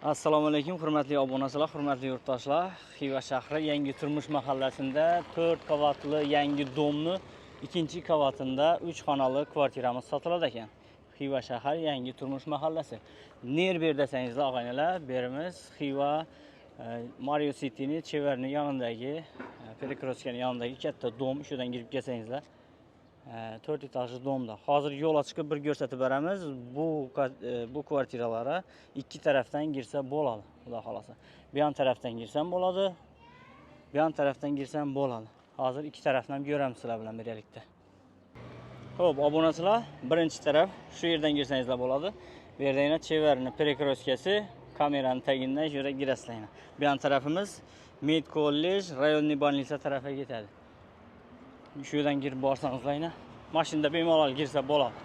Assalomu alaykum hurmatli obunachilar, hurmatli yurtdoshlar. Xiva shahri Yangi Turmush mahallasida 4 qavatli yangi domni 2-qavatida 3 xonali kvartiramiz sotiladi ekan. Xiva shahri Yangi Turmush mahallasi. Ner ber desangizlar og'aynilar, berimiz Xiva Mario City'ni chevarning yonidagi, Perekroskaning yonidagi katta dom, shu yerdan kirib kelsangizlar 4 etajli domda. Hozir yo'l chiqib bir ko'rsatib beramiz. Bu kvartiralara ikki tarafdan girsa bo'ladi, xudo xolasa. Bu yon tarafdan girsam bo'ladi, bu yon tarafdan girsam bo'ladi. Hozir ikki tarafdan ham ko'ramiz sizlar bilan birgalikda. Xo'p, obunachilar, birinchi taraf shu yerdan girsangizlar bo'ladi. Bu yerda yana chevarning perekroskasi, kamerani tagidan shu yerga girasizlar yana. Bu yon tarafimiz Med kollej, rayonniy больница tarafiga ketadi. Shu yerdan girib borsangizlar yana mashinada bemalol girsa bo'ladi.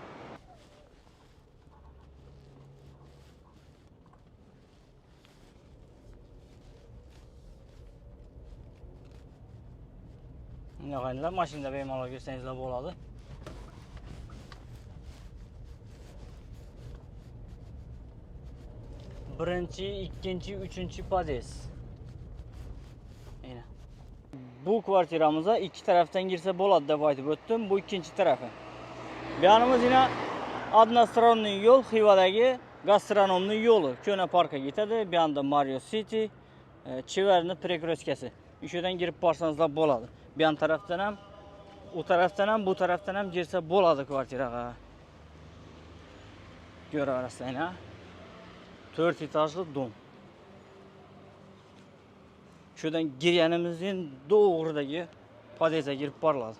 Og'aynilar, mashinada bemalol girsangizlar bo'ladi. Birinchi, ikkinchi, uchinchi pod'ezd. Aynan. Bu kvartiramizga ikki tarafdan girsa bo'ladi deb aytib o'tdim. Bu ikkinchi tarafi. Bu yonimiz yana односторонний yo'l, Xivadagi gastronomning yo'li. Ko'na parkka ketadi. Bu yonda Mario City, Chevarning perekroskasi. Shu yerdan girib borsangizlar bo'ladi. Bu yon tarafdan ham, u tarafdan ham, bu tarafdan ham girsa bo'ladi kvartiraga. Ko'raverasizlar, ha? 4 etajli dom. Şuradan girganimizdan to'g'ridagi pod'ezdga kirib boriladi.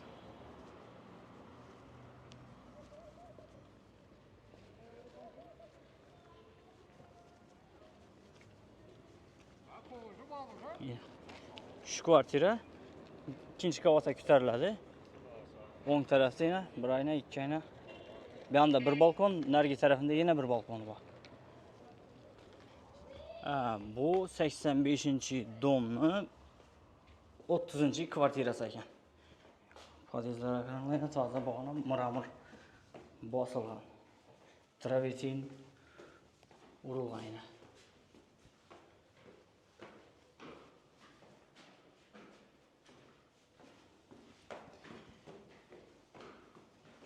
Shu kvartira ikkinchi qavatga ko'tariladi. O'ng tarafda yana bir ayna, ikki ayna. Bu yoqda bir balkon, narigi tarafida yana bir balkon bor. Bu 85-domni 30-kvartirasi ekan. Pod'ezdlar qaranglar, toza bog'ona mramor bosilgan. Travertin urilgan yana.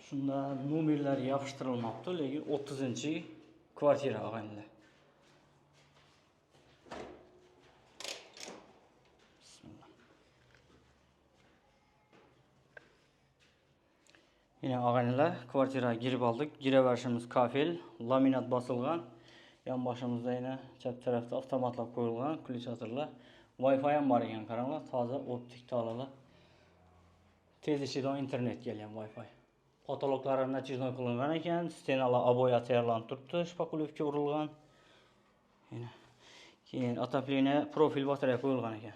Shunda nomerlar yopishtirilmabdi, lekin 30-kvartira og'aynilar. Yine og'aynilar, kvartiraga girib oldik. Giraverishimiz kafel, laminat bosilgan. Yon boshimizda yana chap tarafda avtomatlar qo'yilgan, ключаторlar. Wi-Fi ham bor ekan, qaranglar, toza optik tolalar. Tez ishlaydigan internet kelgan Wi-Fi. Potoloklari натяжной qilingan ekan, stenalar oboya tayyorlanib turibdi, shpakulyovka urilgan. Yana keyin отопление profil batareya qo'yilgan ekan.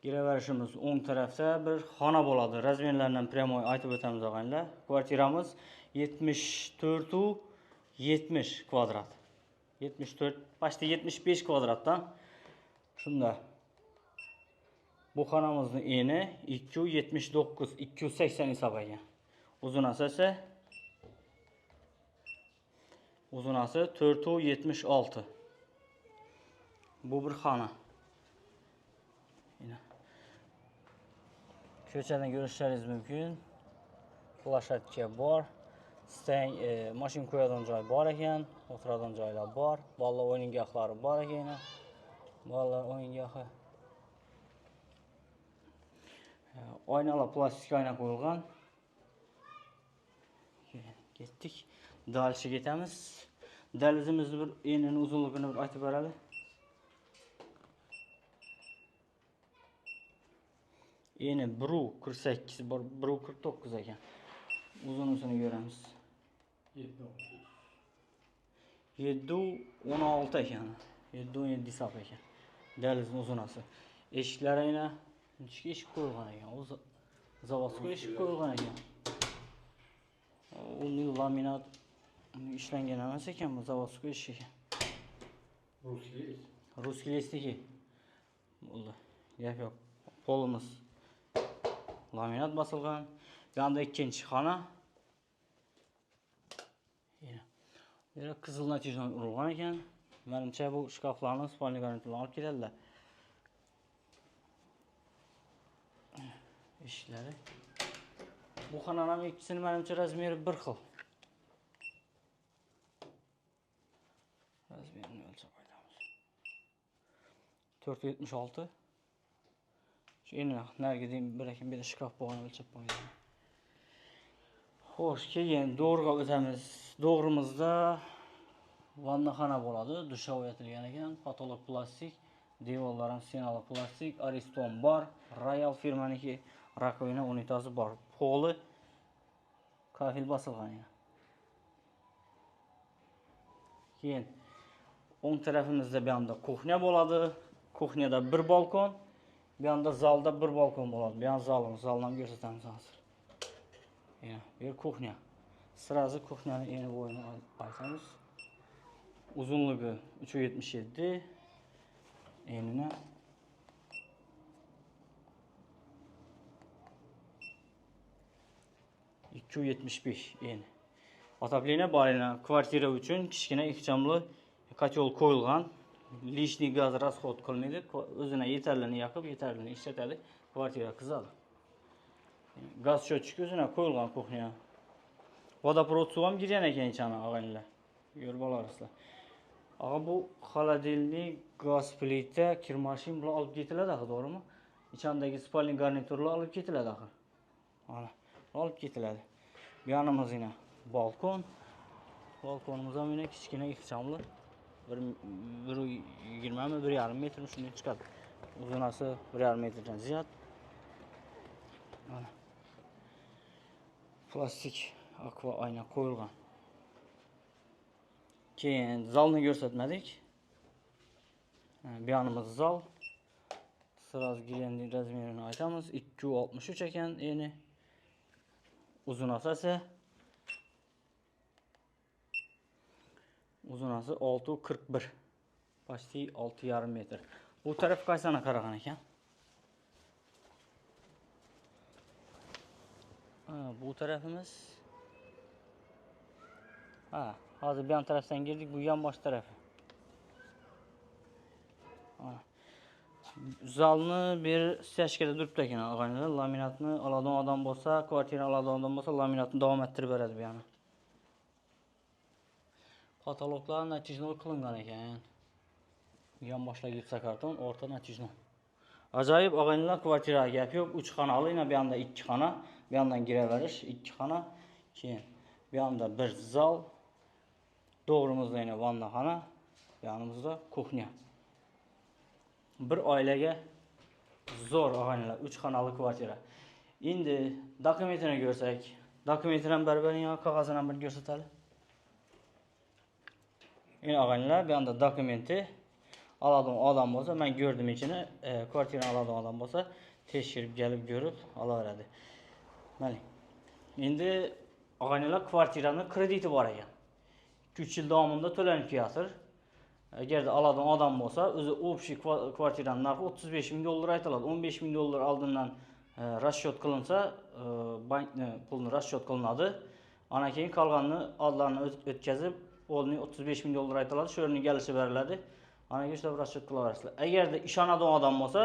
Giraverishimiz o'ng tarafda bir xona bo'ladi. Razmerlardan prямой aytib o'tamiz og'aynilar. Kvartiramiz 74.70 kvadrat. 74, почти 75 kvadratdan. Shunda bu xonamizning eni 2.79, 2.80 hisob ekan. Uzunasi esa uzunasi 4.76. Bu bir xona. Ko'chadan ko'rishlaringiz mumkin. Plashatka bor. Stang, mashina qo'yadigan joy bor ekan, o'tiradigan joylar bor, bolalar o'yingohlari bor ekan. Bolalar o'yingohi. Oynalar plastik oyna qo'yilgan. Ketdik. Дальше ketamiz. Dalizimizni bir enini uzunligini bir aytib beradi. Eni 1.48 bor, 1.49 ekan. Uzunisini ko'ramiz. 7.16 ekan. 7.17 hisob ekan. Dalizning uzunasi. Eshiklari yana ichki eshik qo'yilgan ekan. O'zi zavodskiy eshik qo'yilgan ekan. Uning laminat ishlangan emas ekan, bu zavodskiy eshik ekan. Ruskiy lesniki. Bo'ldi. Gap yo'q. Polimiz laminat bosilgan. Bu yoqda ikkinchi xona. Yana qizil natijani urilgan ekan. Menimcha bu shkaflarni spalni garniturlarni olib ketadilar. Eshiklari. Bu xonani ham ikkisini menimcha razmeri bir xil. Razmerini o'lchab qo'yamiz. 4.76. Shu endi narigi bir ekan bir shkaf bo'lgan o'lchab qo'ydim. Xo'sh, keyin to'g'riga o'tamiz. To'g'rimizda vannaxona bo'ladi. Dushovoy aytilgan ekan, patolog plastik, devorlar ham stenali plastik, Ariston bor, Royal firmaniki rakovina unitazi bor. Poli kafel bosilgan ekan. Keyin o'ng tarafimizda bu yoqda kuxnya bo'ladi. Kuxnyada bir balkon, bu yoqda zalda bir balkon bo'ladi. Bu yoq zalimiz, zalni ham ko'rsatamiz hozir. Yana bir kuxnya. Sirazi kuxnyani eni bo'yini aytamiz. Uzunligi 3.77, enini 2.75 eni. Otopleniya bor eni. Kvartira uchun kichkina ixchamli kotel qo'yilgan. Lishniy gaz rasxod qilmaydi. O'zine yetarlini yoqib, yetarlini ishlatadi. Kvartira qizadi. Gaz счетчик o'zine qo'yilgan kuxnya. Водопровод suv ham kirgan ekan ichana og'aynilar. Ko'rib olasizlar. Ag'a bu холодильник, gaz plita, kirmashin bular olib ketiladi axir, to'g'rimi? Ichandagi spalni garniturlar olib ketiladi axir. Mana olib ketiladi. Bu yonimiz yana balkon. Balkonimiz ham yana kichkina ixchamli. 1.20 mi, 1.5 metr shunday chiqadi. Uzunasi 1.5 metrdan ziyod. Mana plastik akva ayna qo'yilgan. Keyin zalni ko'rsatmadik. Bu yonimiz zal. Sirasi girenlik razmerini aytamiz. 2.63 ekan eni. Uzunasi esa uzunasi 6.41. Почти 6.5 metr. Bu taraf qaysana qaragan ekan? Bu tarafimiz. Ha, hozir bu yon tarafdan girdik, bu yon bosh tarafi. Zalni bir stяжkada turibdi ekan og'aynilar. Laminatni oladigan odam bo'lsa, kvartira oladigan odam bo'lsa, laminatni davom ettirib beradi bu yana. Patologlar natijli qilingan ekan. Yon boshlar gipsokarton, o'rta natijli. Ajoyib og'aynilar, kvartira gap yo'q. 3 xonali, yana bu yoqda 2 xona, bu yoqdan kiraverish 2 xona, keyin bu yoqda bir zal, to'g'rimizda yana vannaxona, yonimizda kuxnya. Bir oilaga zo'r og'aynilar, 3 xonali kvartira. Endi dokumentini ko'rsak, dokumentini ham barbaring, qog'ozini ham bir ko'rsatali. Endi og'aynilar, bu yoqda dokumenti oladigan odam bo'lsa, men ko'rdim ichini, kvartirani oladigan odam bo'lsa, tekshirib kelib ko'rib olaveradi. Mana. Endi og'aynilar, kvartirani krediti bor ekan. 3 yil davomida to'lanib kelayotir. Agarda oladigan odam bo'lsa, o'zi общий kvartirani narxi 35 ming dollar aytiladi. 15 ming dollar oldindan расчет qilinsa, bankni pulini расчет qilinadi. Ana keyin qolganini odlarni o'tkazib, o'rni 35 ming dollar aytiladi, shu o'rni kelishi beriladi. Ana keyin ishlab расчет qilaverasizlar. Agarda ishonadigan odam bo'lsa,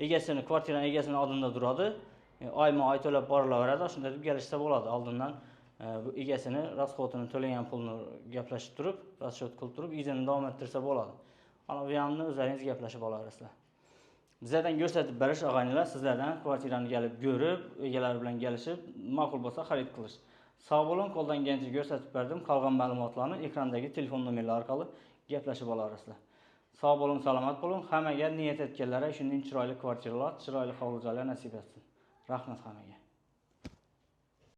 egasini, kvartirani egasini oldinda turadi. Oyma-oy to'lab borilaveradi, shunday deb kelishsa bo'ladi. Oldindan bu egasini rasxodini to'lagan pulni gaplashib turib, расчет qilib turib, izini davom ettirsa bo'ladi. Ana bu yoqni o'zlaringiz gaplashib olaverasizlar. Bizlardan ko'rsatib berish og'aynilar, sizlardan kvartirani kelib ko'rib, egalari bilan kelishib, ma'qul bo'lsa xarid qilish. Sog' bo'ling, qo'ldan kelgancha ko'rsatib berdim. Qolgan ma'lumotlarni ekrandagi telefon nomerlari orqali gaplashib olaverasizlar. Sog' bo'ling, salomat bo'ling. Hammaga niyat etganlarga shunday chiroyli kvartiralar, chiroyli hovli joylar nasib etsin. Rahmat hammaga.